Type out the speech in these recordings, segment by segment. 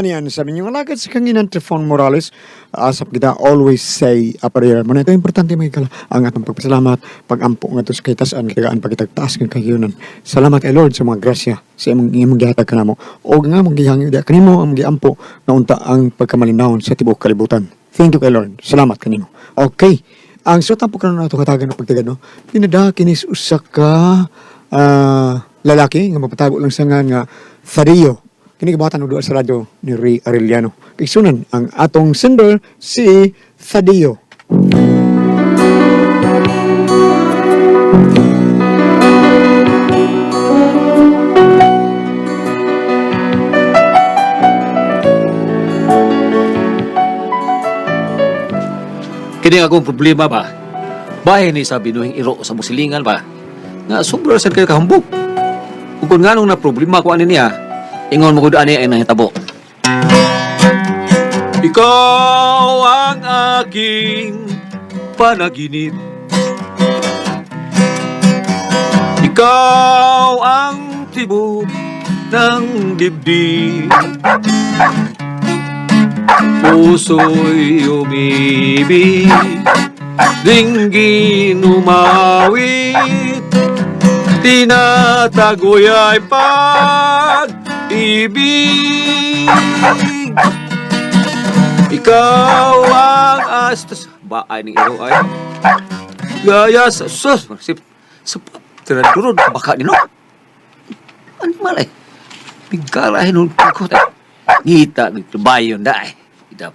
Kauban yan sa inyong alagad sa kanginan Trifon Morales. Asap kita always say a prayer. Muna ito importante mga higala ang atong pagpasalamat, pagampo nga to sa kitasan, kitagaan pagkitagtaas ng kahiyunan. Salamat kay Lord sa mga grasya sa imong imong gihatag kanamo. Og nga mong gihangyo diha kanimo ang giampo nga unta ang pagkamalinawon sa tibuok kalibutan. Thank you kay Lord. Salamat kanimo. Okay. Ang suot po karon nato katagan ng pagtagan no. Pinada kinis usa ka lalaki nga mapatago lang sa nga nga Thadio. Kini gibatan og duha sa radyo ni Ray Arellano. Igsunan ang atong sender si Thadio. Kini nga akong problema ba? Bahin ni sa binuhing iro sa musilingan ba? Nga sobra sad kayo kahambog. Ug kung nganong na problema ko ani niya, ingon mo gud ani ay nahitabo. Ikaw ang aking panaginip. Ikaw ang tibok ng dibdib. Puso'y umibig, dinggin umawit, tinatagoy ay pag-ibig. Ikaw ang astas... Ba, ay ning iro ay. Gaya sa... Sus! Sip... Sip... Tiradurod, baka nino. Ano malay? Bigkarahin nun ko tayo. Ngita, nagtubayon na eh. Ita.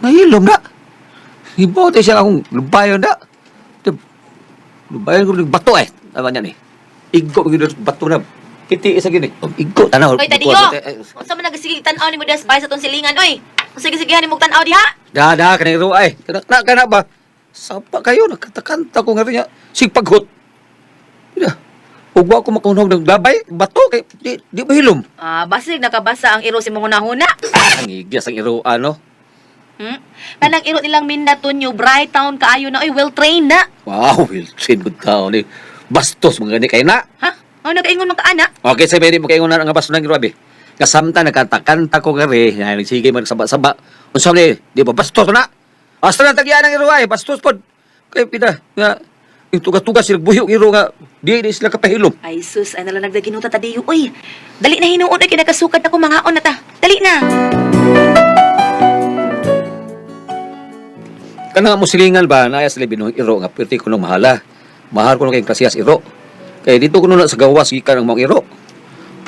Nahilom na. Hibote siya akong lubayon na. Lubayon ko ng bato eh. Tama niya ni. Igo, bato na. Titi isa gini. Oh, igo, tanaw. Oy, Tadiyo! Unsa man nagasigig tan-aw nimo diha sa bahay sa tong silingan, oy? Unsa gisigihan nimo tan-aw diha? Da, da, kanang iro ay. Kana, na, kana ba? Sapa kayo, nakatakanta ko nga rin niya. Sigpaghot. Ida. Ug wa ko makunog ng labay, bato kay di, di ba hilom? Ah, basig nakabasa ang iro sa imong hunahuna. Ah, ang igyas ang iro ano. Kanang iro nilang Mindaton New Bright Town kaayo na oy, well trained na. Wow, well trained good tao ni. Bastos mga gani kay na. Ha? Ano nagaingon man ka ana? Okay, sa mo kayo na nga bastos ng iro abi. Nga samtang nagkanta-kanta ko nga rin, ay, nagsige man saba-saba. Unsa man ni, di ba bastos na? Asta na tagyan ang iro ay, bastos pod. Kay pida nga yung tuga-tuga sila buhok iro nga di di sila kapahilom. Ay sus, ay nalang nagdaginuta Tadiyo oy. Dali na hinuon oy kay nakasukad na ko mangaon na ta. Dali na. Kana nga musilingan ba naaya sa binuhing iro nga pirti ko nung mahala. Mahal ko nung kayong klasiyas iro. Kay dito ko na sa gawas gikan ang mga iro.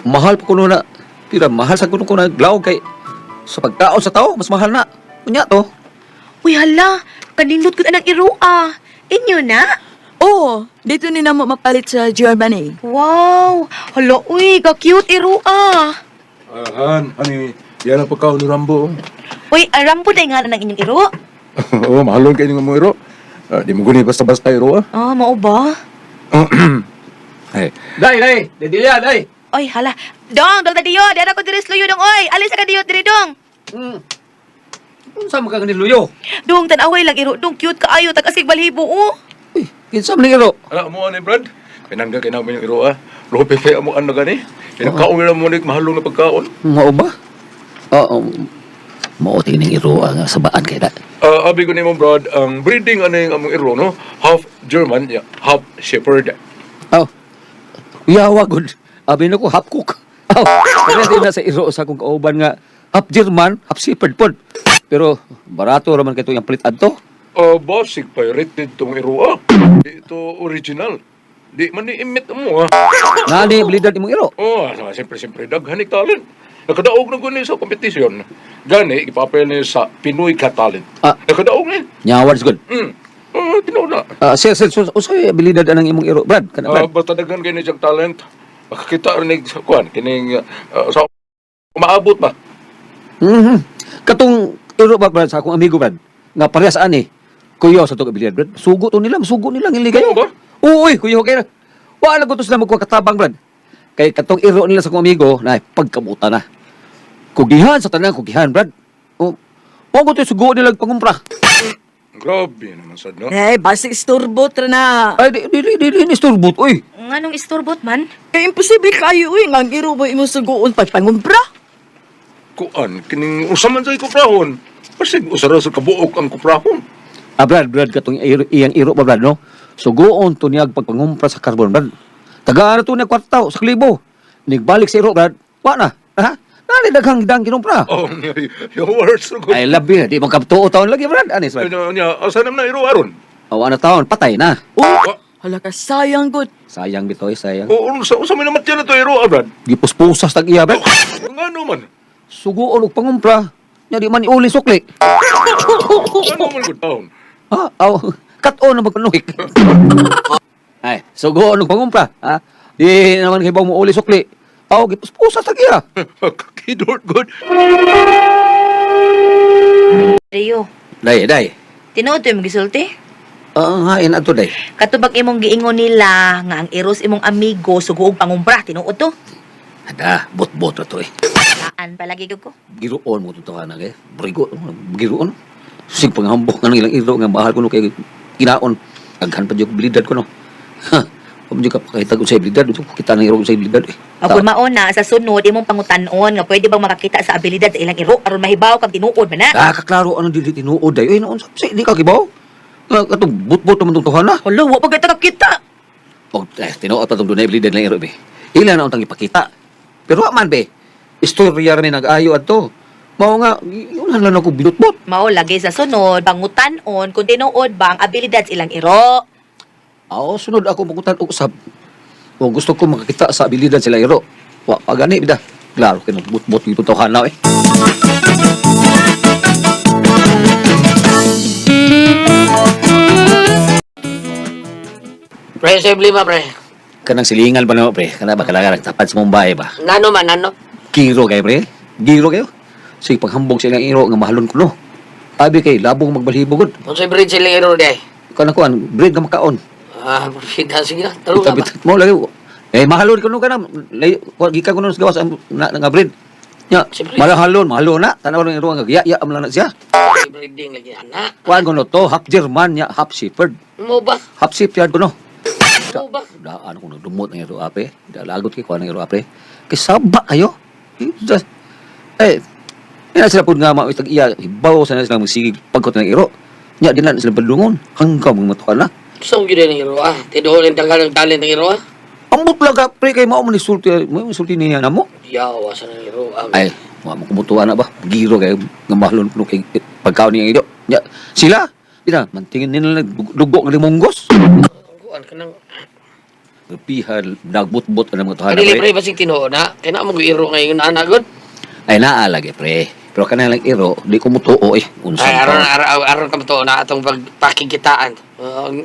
Mahal pa ko na pira mahal sa kuno ko na glaog kay sa pagkaon sa tao mas mahal na. Unya to. Uy hala, kanindot gud anang iro ah. Inyo na? Oo, dito ni namo mapalit sa Germany. Wow! Hala uy, ka cute iro ah. Ahan, ani, yan ang pagkaon ni Rambo. Uy, aram po na ngalan ng inyong iro. Oo, mahalon kayo ng mga iro. Ah, di mo guni basta-basta iro, ah. Ah, mao ba? Ay, Dai dai, didilya dai. Oy, hala. Dong, dong tadiyo, dara ko diri sa luyo dong oy. Alis ka diyo diri dong. Unsa man ka luyo? Dong tan-away lang iro, dong cute kaayo tag asig balhibo oh. Uy, kinsa man ning iro? ala mo ani, Brad. Pinangga kay namin yung iro, ah. Lope pa mo ang gani. Pinakaon nila mo ni mahalong na pagkaon. Mao ba? Oo. Mao tingning iro ang sabaan kay da. Ah, abi ko nimo, Brad, ang breeding ani ang among iro, no? Half German, yeah, half Shepherd. Oh. Yawa gud. Abi na ko half cook. Oh, kaya din na sa iro sa akong kauban nga half German, half Shepherd pod. Pero barato ra man kay yung palit adto. Ah, basig pirated tong iro, ah. Di ito original. Di man ni imit mo, ah. Nani abilidad imong iro. Oh, ah, siyempre, siyempre, daghan ni talent. Nakadaog na gani sa kompetisyon. Gani, ipapel ni sa Pinoy Got Talent. Ah. Nakadaog ni. Nyawad gud. Oh, tinuod na. Ah, sir, sir, so, unsay abilidad anang imong iro, Brad? Kana Ah, Brad. basta daghan kini siyang talent. Makakita rin ni kuan kining sa umaabot ba. Mhm. Katong iro ba Brad sa akong amigo Brad? Nga parehas ani. Kuyo sa tong abilidad Brad. Sugo to nila, sugo nila ngili kayo. Oo ba? Oo, uy, kuyo kay. Wala ko to sila magkuha katabang Brad. Kay katong iro nila sa akong amigo, na pagkabuta na. Kugihan sa tanan, kugihan Brad. O, mo ko to sugo nila pangumpra. Grabe naman sad no. Eh, basi isturbot ra na. Ay, di, di, di, di, di, isturbot, uy. Nganong isturbot man? Kay imposible kayo uy nga ang iro mo imong suguon pag pangumpra. Kuan kining usa man say kuprahon. Basig usa ra sa kabuok ang kuprahon. Ah, Brad, Brad, katong iyang iro ba, Brad, no? Sugoon to niyag pagpangumpra sa karbon, Brad. Tagaan na to niya kwarta, sa klibo. Nigbalik sa iro, Brad. Wa na. Ha? Nani daghang dang kinumpra. Oh, your words so good. Ay, labi, di magkabtuo taon lagi, Brad. Anis, Brad? Nya nya asa naman na iro aron? Awa na taon, patay na. Oh, hala ka sayang gud. Sayang bitoy, sayang. O unsa unsa may namatyan na to iro, ah, Brad? Gipuspusas tag iya, Brad. Ngano man? Sugoon og pangumpra. Nya di man iuli sukli. Ngano man good taon? Ha? Aw, kat-on na magpanuhik. Ay, sugoon og pangumpra. Ha? Di naman kay mo uli sukli. Aw, gipuspusas tag iya. Kakidort good. Tadeo, Day, day. tinuod to imong gisulti? Ah, hain ato day. Katubag imong giingon nila nga ang eros imong amigo suguog pangumpra, tinuod to. Ada, bot-bot na to eh. Saan palagi gud ko? Giroon mo to na kay. Brigo, giroon. Sig panghambok nga ng ilang iro nga mahal ko no kay kinaon. Aghan pa jud bilidad ko no. Ha. Kung ka pakitag sa bilidad, ko kita ng iro sa bilidad eh. O kung mao na sa sunod imong pangutan-on nga pwede bang makakita sa abilidad sa ilang iro aron mahibaw kang tinuod man na. Ah, kaklaro anong dili tinuod day. Uy, noon sa di ka kibaw. Nga katong bot-bot naman tong tuhana. Hala, wa pa kita kakita. Og eh, tinuod pa tong dunay bilidad lang iro be. Ila na untang ipakita. Pero wa man be. Istorya ra ni nag-ayo adto. Mao nga, yun lang ako binutbot. Mao lagi sa sunod pangutan-on kung tinuod ba ang abilidad sa ilang iro. Oo, sunod ako magutan og usab. O gusto ko makakita sa abilidad sila iro. Wa pa gani bida. Klaro kay nagbutbot yung tawhana eh. Pre, sa lima, pre. Kanang silingan pa namo pre. Kana ba kalaga nagtapad sa Mumbai ba? Nano man, nano? Giro kay pre. Giro kayo. Sige paghambog sa ilang iro nga mahalon ko no. Abi kay labong magbalhibo gud. Kung sa bridge sila iro di. Kanang kuan, bread nga makaon. Ah, pre, sige na. Tulong ka ba? Bitat mo lagi. Eh mahalon kuno kana. Lay gikan kuno sa gawas ang na, nga bread. Nya, Siyempre. mahalon, mahalon na. Tanaw lang iro nga ya ya am lang na siya. Pre, breeding lagi, anak. Kuan kuno to, half German nya, half Shepherd. Mo ba? Half shipyard ko no. Mo ba? Daan ko nagdumot ng iro ape. Dalagot kay kuan ng iro ape. Kay saba kayo. Eh, Eh, ina sila pud nga mao itag iya hibaw sa na sila magsigig pagkot ng iro. Nya di na sila padungon hanggang mga matukan na. Saan yun ng iro, ah? Tinuon ang tanggal ng talent ng iro, ah? Ambot lang ka pre kay mao man ni sulti, mao man sulti niya namo. Yawa sa ng iro, ah. Ay, wa mo kumutuwa na ba? Giro kay nga mahalon kuno kay pagkaon niya iro. Nya sila ina mantingin nila dugo ng limonggos. Kuan ka nang... Piha nagbot-bot ang mga tuhan Kadili, pre, basig tinuon, na. Kaya na mo iro ngayon, anak, god. Ay naa lagi pre. Pero kanang lang iro, di ko mutuo eh. Unsa Ay, aron, man aron, aron ka to na atong pagpakikitaan.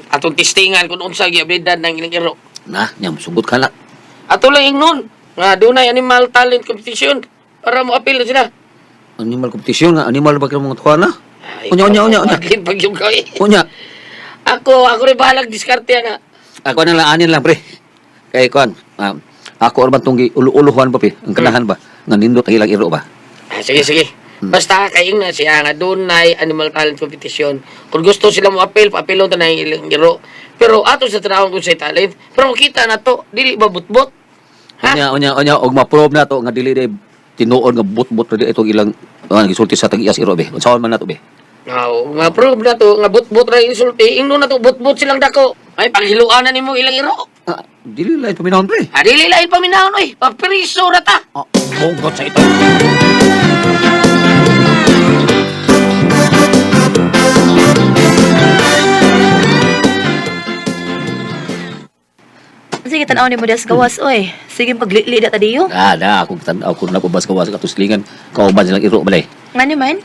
Atong testingan kung unsa giabilidad ng ilang iro. Na, nya sugot ka na. Ato lang ingnon. Nga dunay animal talent competition para mo appeal na sila. Animal competition nga animal ba kay mga tuhan na? Ay, Unya unya unya unya. Pag pag yung kay. Unya. Ako, ako rin bahalag diskarte na. Ako na lang anin lang pre. Kay kuan, ako or man tong ulo-uluhan pa pre, ang kanahan ba nga nindot ang ilang iro ba. Ah, sige, sige. Basta kay na siya nga dunay animal talent competition. Kung gusto sila mo appeal, pa-appealon ta na yung ilang iro. Pero ato sa tanawon kung sa talent, pero makita na to, dili ba butbot? Ha? Unya unya unya og ma-prove na to nga dili day tinuod nga but-but na di itong ilang gisulti sa tag-iyas iro be. Unsaon man nato be? Now, nga prove na to, nga butbot ra yung insulti, ingnon na to butbot silang dako. Ay, panghiluan na nimo ilang iro. Ah, dili lain paminahon pre. Ah, dili lain paminahon oy, papriso ra ta. Ah, bungkot sa ito. Sige tan-aw nimo des gawas oy. Sige paglili da Tadeo. Ah, na ako tan-aw ko na pabas kawas ka tuslingan kauban silang iro balay. Ngano man?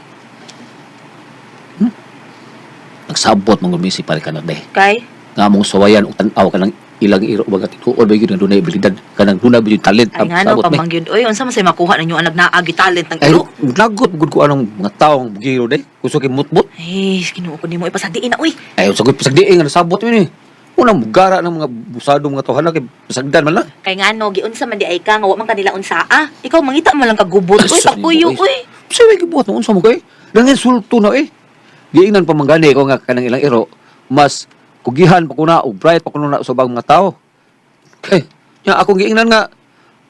Nagsabot mong gumisi pare ka na day. Kay Nga mong sawayan og tan-aw ka ng ilang iro ba nga tinuod ba gyud nga dunay abilidad kanang dunay ba gyud talent ay ngano sabot pa may. man gyud oy unsa man say makuha ninyo ang nagnaagi talent ng Ay, iro. lagot gud ko anong mga taong giro day. Gusto kay mutmut. Eh, Ginoo ko nimo ipasadiin na oy. Ay, sagot pasagdiin nga nasabot yun eh. Unang gara ng mga busado mga tawhana kay pasagdan man lang. Kay ngano giunsa man di ay ka nga wa man kanila unsaa. Ikaw mangita man lang kagubot oy Asa pagpuyo nimo, oy. Sa may gibuhat mo unsa mo kay? Nang insulto na eh. Giingnan pa man gani ko nga kanang ilang iro mas kugihan pa ko na og bright pa kuno na sa ubang mga tao. Kay nya akong giingnan nga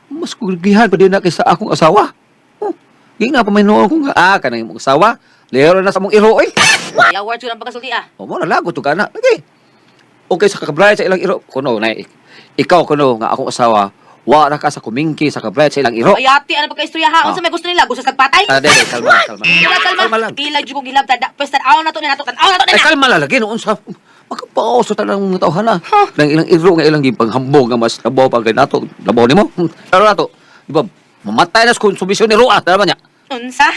mas kugihan pa din na kaysa akong asawa. Oh, giingnan pa man noon ko nga kanang imong asawa, lero na sa mong iro oy. Ay, awards ko lang pagkasulti ah. O mo na lagot to kana. Okay. Okay sa kabright sa ilang iro kuno na ikaw kuno nga akong asawa wa ra ka sa kumingki sa kabright sa ilang iro. Ay, ate, ano pagka-istorya ha? Ah. Unsa may gusto nila? Gusto sa patay? Ah, dili, kalma, kalma. Kalma, kalma. Kalma lang. Ila jud kong gilabtan. Pwes tan-aw na to ni nato, tan-aw na to ni Ay, na. kalma lang lagi noon sa makapaoso talang mga tawhan na. Nang ilang iro nga ilang gipanghambog nga mas labaw pa kay nato. Labaw nimo. Pero nato, di ba, mamatay na sa konsumisyon ni Roa. Tama niya. Unsa?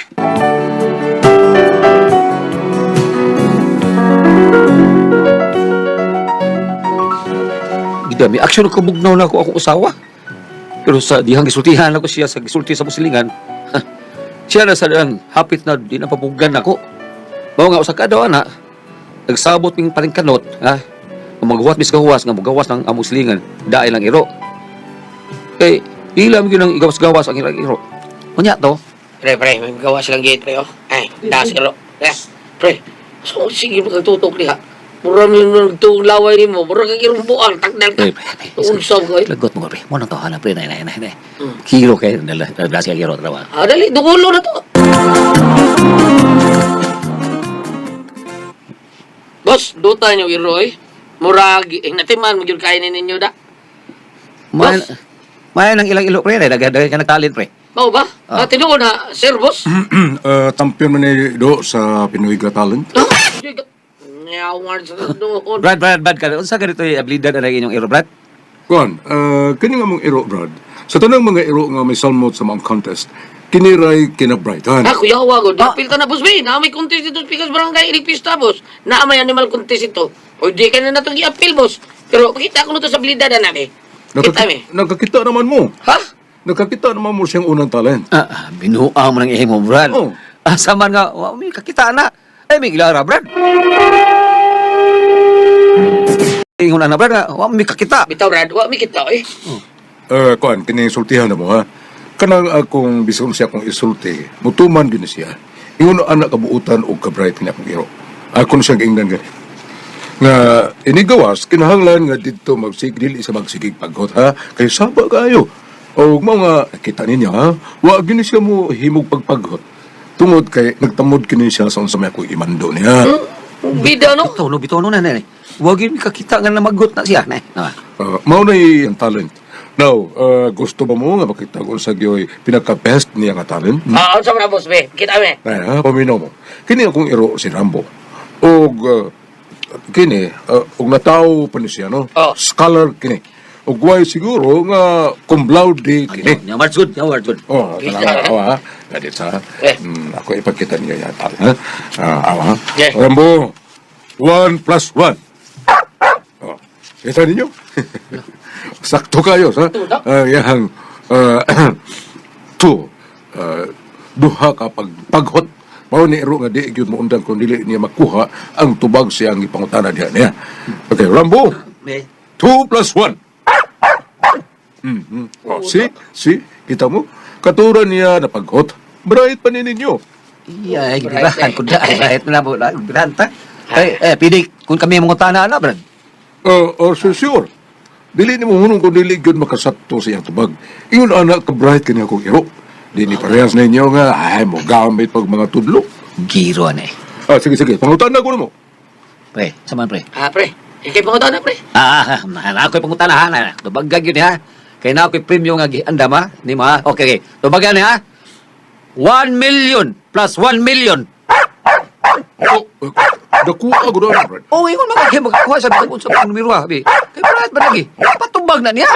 Gida, may aksyon kabugnaw na ako akong usawa. Pero sa dihang gisultihan ako siya sa gisulti sa musilingan, siya na sa dihang hapit na di na papugan ako. Mao nga usa ka daw ana, nagsabot ming paring kanot, ha? Kung maghuwas mis gawas nga mugawas ng among silingan, dahil ang iro. Kay ilam gyud ang igawas-gawas ang ilang iro. Unya to, Pre, pre, may gawa silang gate, pre, oh. Ay, das, iro. Eh, pre, so, sige, magtutok diha. Mura mo yung nagtuong laway ni mo. Mura kang irong buang, takdal ka. Pre, pre, pre. Unsa ko, eh. Lagot mo pre. Mo nang tawhana pre, nay nay nay. nay. Kiro kay nala nala siya kiro trawa. Ah, dali, dugulo na to. Boss, duta niyo iro, eh. Murag, eh, natiman, magyud kainin ninyo da. May Boss. may nang ilang ilo pre, nay daghan ka nagtalent pre. Mao ba? Ah. Ah, tinuod na, sir, boss. Tampion man ni do sa Pinoy Got Talent. Ah, Nyawan sa doon. Brad, Brad, Brad, ka unsa ganito yung ablidan na inyong iro, Brad? Kuan, kini nga mong iro Brad. Sa tanang mga iro nga may salmot sa mga contest, kiniray kinabrightan. Ah, kuya, wago. Dapil ka na, boss, bay. Na may contest ito, Pikas Barangay, Ilig Pista, boss. Na may animal contest ito. O di ka na natong i-appeal, boss. Pero kita ko na to sa blida na namin. Kita mi. Nakakita naman mo. Ha? Nakakita naman mo siyang unang talent. Binuang mo ng ihim mo, Brad. Oh. Asa man nga, wa may kakita na. Ay, may gilara, Brad. Ingon na, Brad, nga, wa may kakita. Bitaw, Brad. Wa, may kita, eh. Kuan, kini sultihan na mo ha. Kanang akong bisan siya akong isulti, mutuman gyud ni siya. Ingon anak kabuutan og kabright ni akong iro. Ako na siyang giingnan gani. Nga inigawas kinahanglan nga didto magsigil dili sa magsigig paghot ha kay saba kayo. Og mao nga kita ninyo ha, wa gyud ni siya mo himog pagpaghot. Tungod kay nagtamod kini siya sa unsa may akong imando niya. Bida, no? Bitaw, no, bitaw, no, na, na, na. Wa gyud may kakita nga namagot na siya. Na, na. Mao na ang talent. Now, gusto ba mo nga makita kung sa gyoy pinaka-best niya nga talent? Ah, unsa man na, boss, be. Kita mi. Ay, ha, paminaw mo. Kini akong iro si Rambo. Og kini og nataw pa ni siya no. Oh. Scholar kini. Og way siguro nga cum laude kini. Nya, words good, nya, words good. Oh, talaga awa ha. Gadit sa. Eh. Ako ipakita niyo yan tal, ha. Ah, awa. ha? Yeah. Rambo, 1 plus 1. Oh, kita ninyo? Sakto kayo sa. Sakto na. Yang two duha ka pag paghot mao ni iro nga di gyud moundang kung dili niya makuha ang tubag siyang gipangutana diha niya. Okay, Rambo, Eh, 2 plus 1. Oh, see? See? Kita mo? Katuran niya na paghot. Bright pa ni ninyo. Iya, ay, girahan ko da. Ay, right na mo, girahan ta. Ay, eh, pili, kung kami mangutana na, Brad. Oh, sure, sure. Dili ni mo hunong kung dili gyud makasakto sa iyang tubag. Ingon anak ka bright kini akong iro. Di ni parehas ninyo nga ay mo gamit pag mga tudlo. Giro, na eh. Ah, sige sige, pangutana ko nimo. Pre, saman, pre. Ah, pre. Ikay pangutana, pre. Na ako'y pangutana ha. Na, tubagag yun ha. Kaya na ako'y premium nga giandam ha. Ni mo ha. Okay, okay. Tubagan ha. 1 million plus 1 million. Oh, dakuha ko na, Brad. Oh, ingon man kay magkuha sa bitag unsa pang numero ha, bi. Kay Brad ba lagi? Patubag na niya.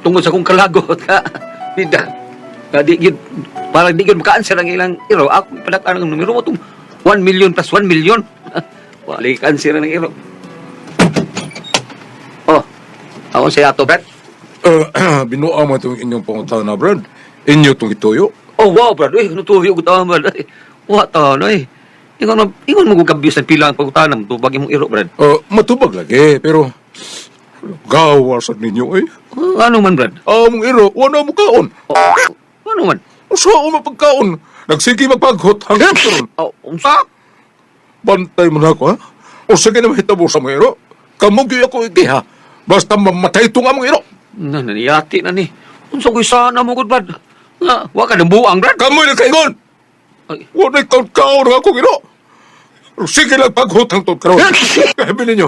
Tungod sa akong kalagot ha. Bida. Nga di gyud parang di gyud maka-answer ang ilang iro. Ako ipadak-an ang numero mo tong 1 million plus 1 million. Wala ka-answer ang iro. Oh. Ako sa ato, Brad. Binuang mo itong inyong pangutana, Brad. Inyo itong ituyo. Oh, wow, brad. Uy, natuyo ko tama, brad. Ay, wa ta, no, eh. Ingon mo, ingon mo kung kabiyos ng pila ang pagkutanam, tubag imong iro, brad. Matubag lagi, pero Gawa sa ninyo eh. Ano man, Brad? Among iro, wala mo kaon. Ano man? Usa o mapagkaon. Nagsige magpaghot hanggang karon. Oh, unsa? Bantay mo na ako, ha? O sige na mahitabo sa mga iro. Kamu gyud ako ikiha. Basta mamatay itong among iro. Na, naniyati na ni. Unsa ko'y sana mo, good, Brad? Nga, wa ka ng buang, Brad. Kamoy na kaingon. Ay. Wala kaon-kaon ang akong iro. Sige lang paghot hangtod karon. Sabi ninyo,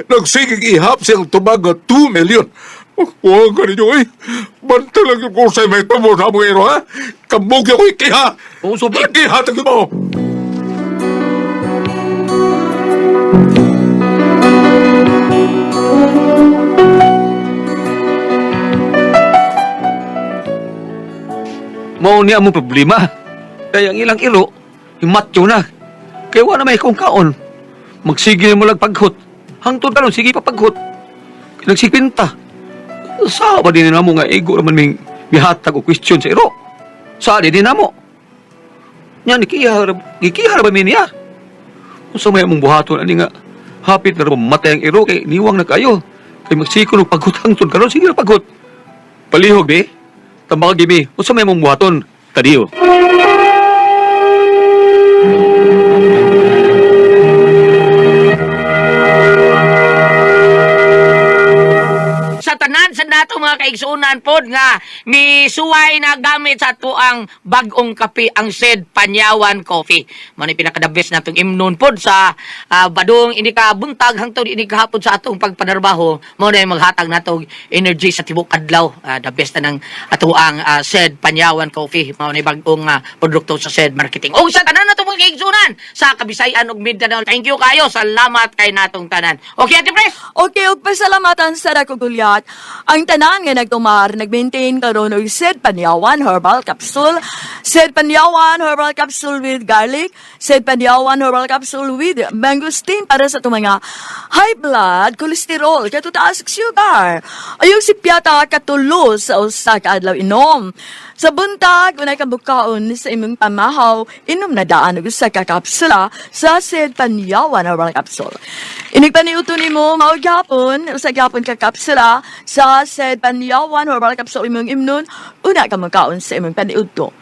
nagsige ihap siyang tubag nga 2 million. Huwag ka ninyo, eh. Bantay lang yung kusay may tabo sa among iro, ha? Kamu gyud ako ikiha. Unsa, Brad? Ikiha, tagi mo. Mao niya mo problema. Kaya ang ilang iro, himatyo na. Kaya wala may kong kaon. Magsige mo lang paghot. Hangtod karon sige pa paghot. Nagsikwinta. Sa ba din namo nga igo raman ming mihatag og question sa iro. Sa di din namo. Nya nikiha ra ba mi niya? Unsa may among buhaton ani nga hapit na ra ba matay ang iro kay niwang na kayo. Kay magsiko og paghot hangtod karon sige ra paghot. Palihog di. Tambaka gibi, unsa may among buhaton? Tadiyo. Sa tanan sa nato mga kaigsuonan pod nga ni suway na gamit sa ato ang bag-ong kape ang Sed Panyawan Coffee. Mao ni pinaka the best natong imnon pod sa badong ini ka buntag hangtod ini ka hapon sa atong pagpanarbaho. Mao na yung maghatag natong energy sa tibok adlaw. The best na ng ato ang Sed Panyawan Coffee. Mao ni bag-ong produkto sa Sed Marketing. Og sa tanan nato mga kaigsuonan sa Kabisayan ug Mindanao. Thank you kayo. Salamat kay natong tanan. Okay, Ate Pres. Okay, ug pasalamatan sa dako gulyat. Ang tanan nga nagtumar, nag-maintain karon og Sed Panyawan Herbal Capsule, Sed Panyawan Herbal Capsule with garlic, Sed Panyawan Herbal Capsule with mangosteen para sa itong mga high blood cholesterol, katutaas og sugar. Ayaw si Piata katulo sa usa ka adlaw inom. Sa buntag, unay ka bukaon sa imong pamahaw, inom na daan og usa ka kapsula sa Sed Panyawan Herbal Capsule. Inigpaniuto nimo mao gyapon, usa gyapon ka kapsula sa Sed Panyawan Herbal Capsule imong imnon, una ka makaon sa imong paniudto.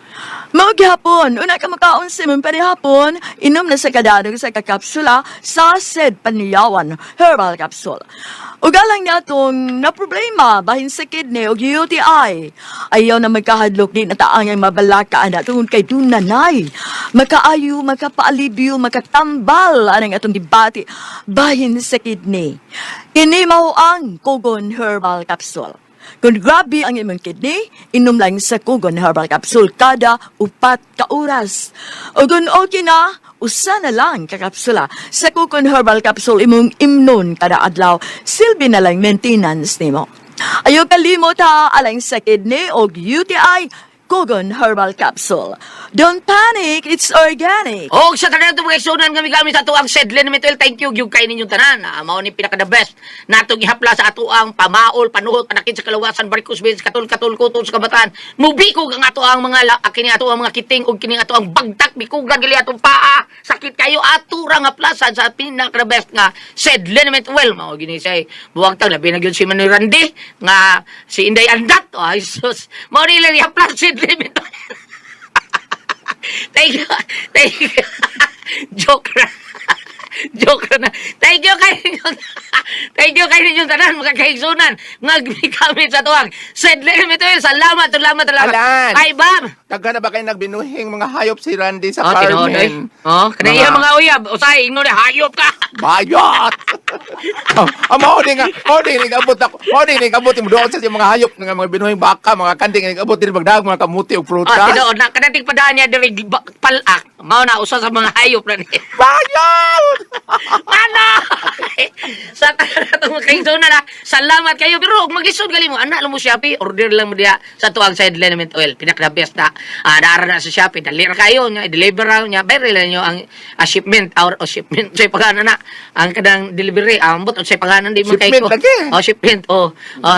Mao gyapon, una ka makaon sa imong panihapon, inom na sa kadadog sa kapsula sa Sed Panyawan Herbal Capsule. Ugalang natong na problema bahin sa kidney o UTI. Ayaw na magkahadlok di na taang ay mabalaka ana tungod kay dunanay. Makaayo, makapaalibyo, makatambal anang atong debate bahin sa kidney. Kini mao ang Kogon Herbal Capsule. Kung grabe ang imong kidney, inom lang sa Kogon Herbal Capsule kada 4 ka oras. O kung okay na, usa na lang ka kapsula sa Kogon Herbal Capsule imong imnon kada adlaw. Silbi na lang maintenance nimo. Ayaw kalimot ha, alang sa kidney o UTI, Kogon Herbal Capsule. Don't panic, it's organic. Og sa tanan itong mga igsunan kami gamit sa atuang Sedlen Mituel, thank you gyud kay ninyong tanan. Mao ni pinaka the best natong ihapla sa atuang pamaol, panuhot, panakit sa kalawasan, varicose veins, katul-katul kutol sa kabataan. Mubikog ang atuang mga kini atuang mga kiting ug kini atuang bagtak bikugan gali atong paa. Sakit kayo ato ra nga plasan sa pinaka the best nga Sedlen Mituel. Mao gini say buwag tag labi na gyud si Manoy Randy nga si Inday Andat. Oh, ay sus. Mao ni ilang ihapla Sedlen Mituel. Thank you. Thank you. Joke ra. Joke ra na. Thank you kay ninyong Thank you kay ninyong tanan mga kaigsunan nga kami sa tuwang. Sedle mi to. Salamat, salamat, salamat. Alan! Ay, bam. Daghan na ba kayo nagbinuhing mga hayop si Randy sa Oh, tinuod eh. Carmen? Oh, kanang iya mga uyab, usay ingno na hayop ka. Bayot! Oh, mao di nga, mao di nga abot ako. Mao di nga abot mo doon sa mga hayop nga mga binuhing baka, mga kanding nga abot diri magdahag mga kamuti ug Oh, prutas. tinuod na kanang tigpadaan niya diri palak. Mao na usa sa mga hayop na ni. Bayot! Ano? Sa tanan mga kaigsunan na, salamat kayo. Pero og maglisod gali mo, anak mo Shopee, order lang mo diha sa tuang side element oil. Pinaka the best na. Naara na sa Shopee, dali ra kayo nya, deliver ra nya, bayar lang nyo ang shipment or oh, shipment say pagana na ang kanang delivery ambot say paganan di man kay Shipment ko. lagi. Oh, shipment. Oh,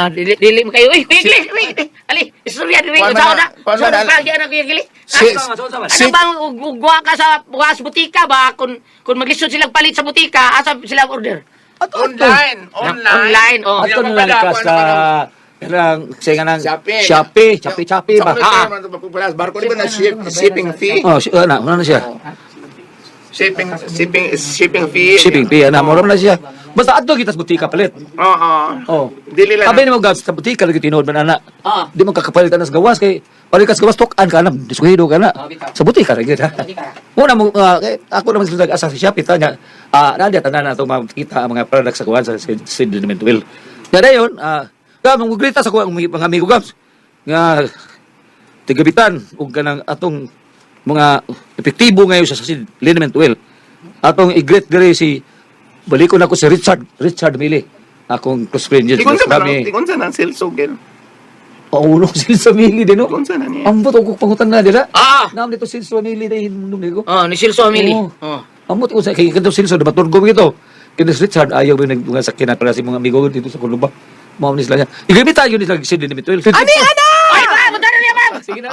dili dili man kayo. Uy, Kuya Gili, uy, ali, istorya dili Kuwan man usaw na, na. kuwan man Usaw na. na kaya na Kuya Gili. Si, Ano si, bang ugwa ka sa bukas butika ba kung maglisod silang palit sa butika asa sila order? Online, online. Online, oh. Ato na lang ka sa kanang sa kanang Shopee. Shopee, Shopee, Shopee ba? Ah. Barko di ba na shipping fee? Oh, si ana, ano na siya? Shipping shipping shipping fee. Shipping fee ana, mura man na siya. Basta adto kita sa butika palit. Oo. Oh. Dili lang. Abi nimo gab sa butika lagi tinuod man ana. Ah. Di mo kakapalit ana sa gawas kay palit ka sa gawas tuk-an ka na, diskuhido ka na. Sa butika ra gyud ha. Muna mo kay ako naman sila asa sa Shopee tanya. Ah, nadia tanan na ato makita ang mga products sa kuan sa Sid Liniment Will. Nga dayon, gab mo grita sa kuan mga amigo gabs nga tigabitan og kanang atong mga epektibo ngayon sa Sid Liniment Will. Atong i-greet diri si balikon ako si Richard Richard Mili akong close friend yun. Ingon sa Kami, man, ingon sa nang silsugil. Paulo sila sa Mili din, no? Ingon sa na niya. Ambot og pangutan na dila. Ah. Naam dito Silso Mili dahil nung ko. Oh, ni Silso Amili. Oo. Oh. Ambot ko sa kay kadto Silso dapat turgo ito. Kini si Richard ayaw mo nag mga sakyanan para sa mga amigo dito sa Coluba. Mao ni sila niya. Igamit tayo ni sila si Dinimit 12. Ani ana! Ay, ba, punta na niya, ma'am. Sige na.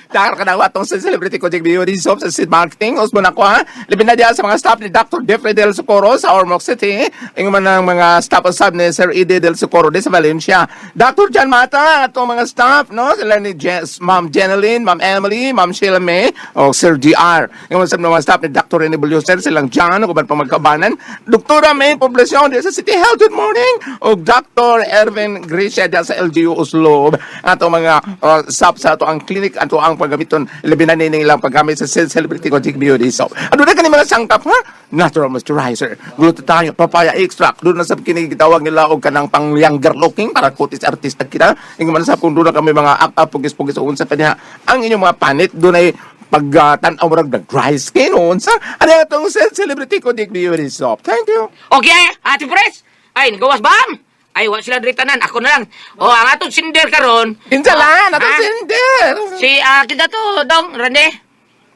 Dakar ka na atong sa celebrity coaching video di soap sa Sid Marketing. Usmo na ko ha. Labi na diya sa mga staff ni Dr. Jeffrey Del Socorro sa Ormoc City. Ingon man ang mga staff usab ni Sir Ede Del Socorro di sa Valencia. Dr. John Mata atong mga staff no sila ni Jess, Ma'am Jeneline, Ma'am Emily, Ma'am Sheila May o Sir GR. Ingon man sa mga staff ni Dr. Rene Bulyoser silang John ug uban pa magkabanan. Doktora May Poblacion di sa City Health. Good morning. O Dr. Ervin Gracia diya sa LGU Oslo. Ato mga staff sa ato ang clinic ato ang paggamiton labi na nining ilang paggamit sa celebrity Kojic Beauty Soap. Ano na kani mga sangkap ha? Natural moisturizer, glutathione, papaya extract. Doon na sa kinigitawag nila og kanang pang younger looking para kutis artista kita. Ingon man sa kung doon na kami mga up up pugis-pugis o unsa pa niya. Ang inyong mga panit doon ay pag tan-aw murag nag dry skin o unsa. Ano atong celebrity Kojic Beauty Soap. Thank you. Okay, Ate Pres. Ay, nagawas bam. Ay, wa sila diri tanan. Ako na lang. Oh, ang atong sinder karon. Kinsa lang, atong Ah? sinder. Si kita to, Dong Rene.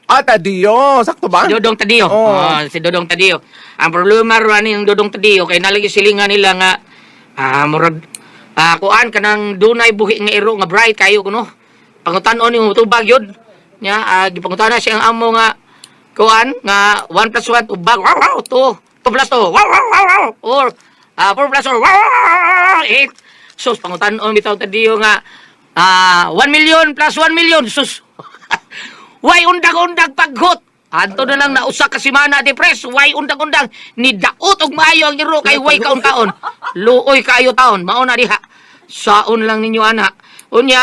Ah, Tadio. Sakto ba? Si Dodong Tadio. Oo. Oh, si Dodong Tadio. Ang problema ron yung Dodong Tadio kay nalagi silingan nila nga murag kuan kanang dunay buhi nga iro nga bright kayo kuno. Pangutan-on yung tubag yun. Nya gipangutana siya ang amo nga kuan nga 1 plus 1 tubag. Wow, wow, 2. 2 plus 2. Wow, wow, wow, wow. Or 4 plus 4. Wow, wow, wow, 8. Sus, pangutan-on bitaw Tadio nga 1 million plus 1 million. Sus. Way undag-undag paghot. Adto na lang na usa ka semana di pres, way undag-undag ni daot og maayo ang iro kay way kaon-kaon. Luoy kaayo taon, mao na diha. Saon lang ninyo ana. Unya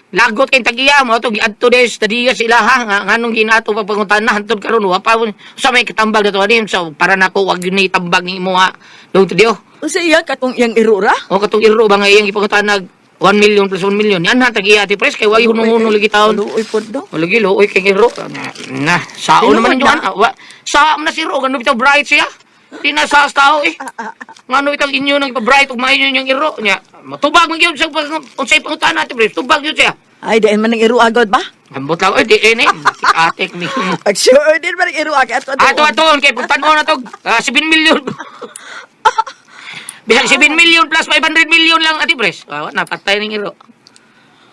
lagot kay tagiya mo to giadto des tadiya sila ha nga nganong ginato pagpangutan na hantod karon wa pa sa may katambag na to ani so para nako wag gyud ni tambag ni imo ha. Dong Tadio. Unsa iya katong iyang irura? O katong iro ba nga iyang gipangutan nag 1 million plus 1 million. Yan ha tagiya ti pres kay way hunong-hunong lagi taon. Luoy pod do. Lagi lo, oy kay iro. Na, sao Tinuod naman na. yun. Wa, sa na si ro, gano bitaw bright siya. Di na sa tao eh. Ngano bitaw inyo nang ipa-bright ug maayo yung iro niya. Matubag man gyud sa pag unsay pangutan natin pre, tubag gyud siya. Ay, diin man ang iro agad ba? Ambot lang oy di eh ni. Atik ni. Ag sure din man ang iro agad. Ato Ato ato kay pagtan-on na to 7 million. Bisag 7 million plus 500 million lang ati pres. Ah, napatay ning iro.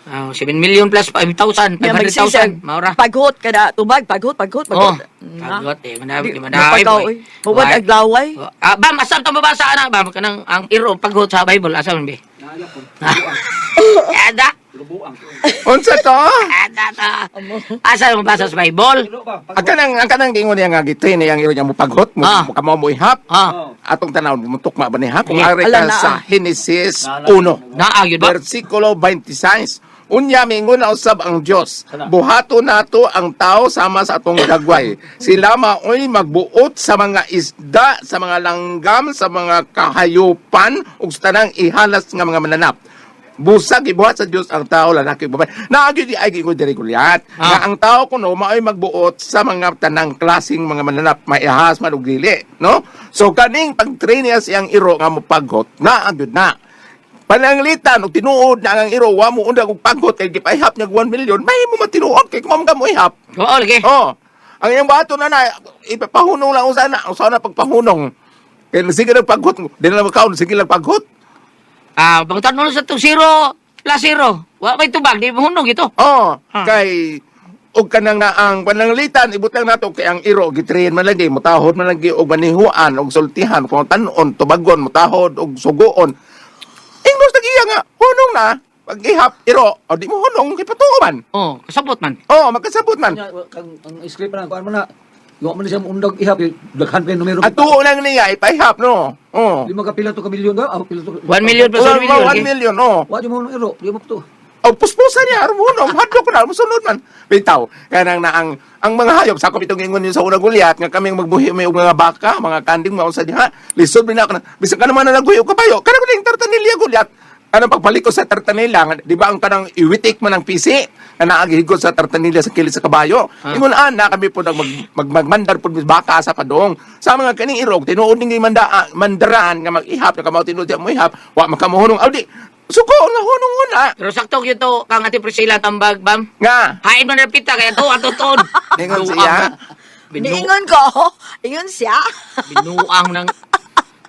7 million plus 5,000, 500,000. Maura. Paghot kada tubag, paghot, paghot, Oh, paghot. Na. pagot eh. Manabi, Di- manabi. mapagaw, oy. Mawad aglaway. Ah, bam, asam tong mabasa ana, bam kanang ang iro paghot sa Bible asam be. Ada, Unsa to? ada ta. Asa mabasa sa Bible? Ang kanang gingon niya nga gitrain niya ang iro niya mo paghot mo Ah. mo kamo mo ihap. Ah. Atong tanaw mo tukma ba niya kung Yeah. ari Ala ka na, sa ah. Genesis 1. Naa gyud ba? Versikulo 26. Unya mingon na usab ang Dios. Buhato nato ang tao sama sa atong dagway. Sila maoy magbuot sa mga isda, sa mga langgam, sa mga kahayupan ug sa tanang ihalas nga mga mananap. Busag ibuhat sa Dios ang tao lalaki ug babae. Naagi di ay giingon diri Goliath. Ah. Nga ang tao kuno maoy magbuot sa mga tanang klaseng mga mananap, maihas man ug dili, no? So kaning pag-train niya siyang iro nga mopaghot, naa gyud na. Pananglitan og tinuod na ang iro wa mo undag og paghot kay gipaihap niya og 1 million, may mo matinuod kay kumam ka mo ihap. Oo, lagi. Oh. Ang iyang bato na na ipapahunong lang usa na, usa na pagpahunong. Kay sige lang paghot, di na lang makaon, sige lang paghot. Pangutan mo sa to 0 plus 0. Wa may tubag, di hunong ito. Oh, Ah. kay Og kanang na ang pananglitan ibutang nato kay ang iro gitrain man lagi mutahod man lagi og manihuan og sultihan kung tan-on tubagon mutahod og sugoon. Ingnos nag-iya nga hunong na pag ihap iro o di mo hunong kay patuo man. Oh, kasabot man. Oh, magkasabot man. Nya, kang ang script na kuan mo na. Wa man siya undag ihap eh, daghan kay numero. At tuo lang niya ipahihap no. Oh. Lima ka pila to ka milyon daw, ah, pila to. 1 million plus 1 million. 1 million oh. Wa di mo nang iro, di mo to. O puspusan niya, aron hunong, hadlok na, musunod man. Bitaw, kanang na ang mga hayop, sakop itong ingon niyo sa unang gulyat, nga kaming magbuhi may og mga baka, mga kanding, mga usa diha, lisod bin ako na, bisan ka naman na nagbuhi og kabayo, kanang kuning tartanilya gulyat. Kanang pagbalik ko sa tartanila, nga, di ba ang kanang iwitik man ang pisi, nga naagihigot sa tartanilya sa kilid sa kabayo. Ingon ana kami po nag mag, mag, magmandar po mis baka sa padong. Sa mga kaning irog, tinuod ning manda, mandaran nga mag-ihap, nga kamao tinuod siya mo ihap, wa makamuhunong. Aw di, suko nga hunong una. Pero sakto gyud to kang Ate Priscilla tambag bam. Nga. Hain man na pita kaya to ato ton. Ningon siya. Niingon ko. Ingon siya. Binuang ng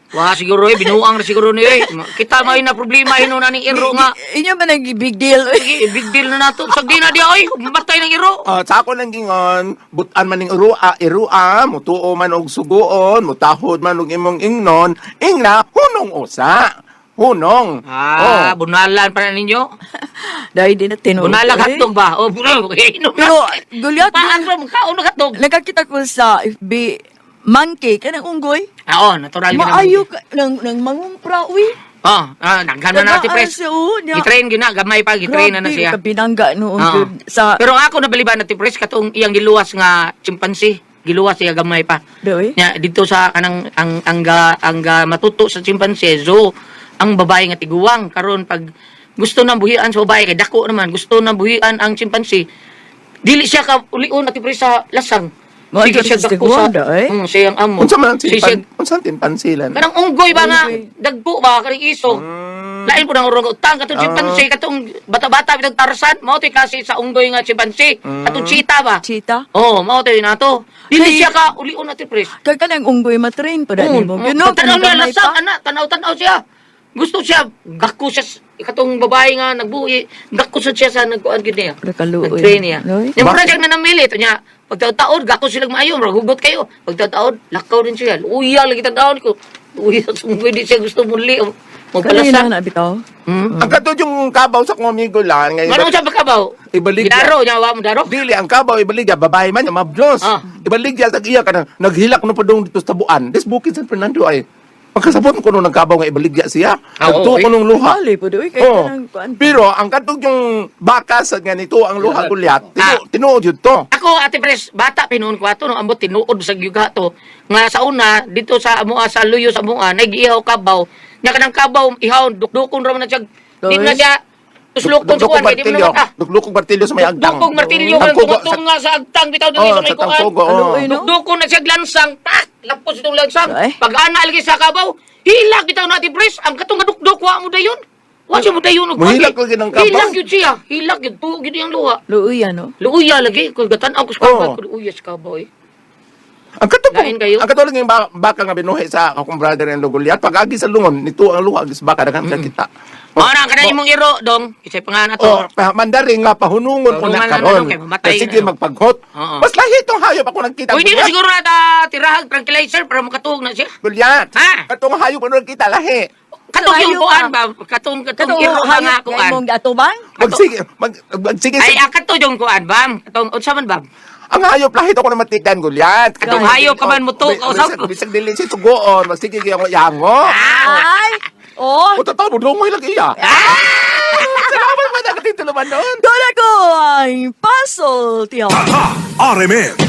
Wah, siguro eh, binuang na siguro niyo eh. Kita may na problema hinuon ning iro nga. Inyo ba nag big deal? Uy? Sige, big deal na nato. Sagdi na di oy, mamatay ng iro. Ah, sa ako lang gingon, butan man ning urua, irua, mutuo man og suguon, mutahod man og imong ingnon, ingna hunong usa. Hunong. Ah, Oh. bunalan pa na ninyo. Dahil di na tinuod. Bunalag eh. hotdog ba? Oh, bunalag. Inom na. Pero, Gulyat, Paan ba? Magkaon na hotdog. Nakakita ko sa FB, monkey, kanang unggoy. Ah, oh, natural yun ang Maayo ka, nang mangumpra, uy. Oh, naghan na natin Tagaan pres. siya, oh, niya. Gitrain gyud na, gamay pa gitrain na na Grabe, siya. kabinangga noon. Oo. gyud Sa, Pero ako nabaliban na pres katong iyang giluwas nga chimpanzee, giluwas siya gamay pa. Doy? Nya dito sa kanang ang ga matuto sa chimpanzee zoo ang babae nga tiguang karon pag gusto nang buhian sa babae kay dako naman gusto nang buhian ang chimpanzee dili siya ka ulion ati pres sa lasang. Mo, Sige siya sa dako sa tiguang, doy? Siyang amo. Unsa man ang Siya- timpan, unsa ang timpansilan? Kanang unggoy ba nga, dagko ba, kanang iso. Lain po ng urong utang, katong chimpanzee, katong bata-bata, bitong tarsan, mao to'y kasi sa unggoy nga chimpanzee, katong cheetah ba? Cheetah? Oo, mao to'y nato. Dili Kay- siya ka ulion na pres. Kay kanang unggoy matrain pa dani mo. Oo, You know, tanaw kanang niya, gamay lasang, pa. ana, tanaw-tanaw siya. Gusto siya, gako siya, katong babae nga nagbuhi, gako siya sa nagkuan gid niya. Nakaluoy. Nag-train niya. Noy? Yung mura siyang nanamili, ito niya, pagtaon, gako silang maayo, mura hugot kayo. Pagtaon, lakaw din siya. Uya, lagi taon ko. Uya, sunggoy di siya gusto muli. Kanina Magpalasa. na bitaw. Hmm? Ang katod yung kabaw sa akong amigo lang nga Manong siya pagkabaw? Ibalik Gidaro niya, wa mo daro? Dili ang kabaw ibaligya babae man yung mablos. Ah. Ibaligya sa iya kanang naghilak no padung dito sa tabuan. This bukid San Fernando ay pagkasabot ko nung nagkabaw nga ibaligya siya. Ah, Nagtuo oo, ko nung luha. Bali po doy kay Oh. kanang kuan. Pero ang katog yung baka sa ganito ang luha gulyat, Ah. tinuod yun to. Ako, Ate Pres, bata pinuon ko ato, no, ambot tinuod sa gyuga to. Nga sa una, dito sa amoa, sa luyo sa amoa, nag-ihaw kabaw. Nya kanang kabaw, ihaw, dukdukon ra man na siya. Di na siya, tuslukon sa kuan, kay di mo martilyo. na mata. Duklukong martilyo sa may agtang. Dukdukong martilyo, kanang Tangkugo sa- tungtong nga sa agtang, bitaw dili Oh, sa may sa kuan. tangkugo. Oh. Kaluoy, no? Dukdukon na siya glansang, tak! Lapos itong lansang. Ay. Pag ana lagi sa kabaw, hilak bitaw na Ate Pres, ang katong nga dukduk, wa mo dayon. Wa siya mo dayon. og kuan, Muhilak kay- lagi ng kabaw. Hilak yun siya. Hilak yun. Tuog yun ang luha. Luoy ano. Luuya lagi, kung gatan-aw ko sa kabaw, Oo. kung luuya sa kabaw eh. Ang katog Lain kayo? ang katog yung baka nga binuhi sa akong brother in law gulyat. Pag agi sa lungon, nito ang luha agis baka daghan ka kita. Mao na kanang imong iro dong, kisay pangalan ato. Oh, mandaring nga pahunungon ko na Pahunungan na karon. dong, kay mamatay Kay sige na, no? magpaghot. Oo. Mas lahi itong hayop ako nagkita. Uy, di na Gulyat. siguro na ta tirahag tranquilizer para makatuog na siya. Gulyat. Ha? Katong hayop ako nagkita lahi. Katong Sa yung hayop kuan ka. ba, katong katong Katong iro ba nga hayop nga kuan. imong atubang? Magsige, magsige. Ay, ah, kato yung kuan bam, katong unsa man bam? Ang hayop lahi ako na matikan gulyat. Katong hayop ka man mo to, kausap. Bisag dili si sugoon, magsige kay ako yango. Ay! Oh, O totoo, budungoy lang iya. Salamat pa na katituluman noon. doon ako ang puzzle, tiyo. RMN.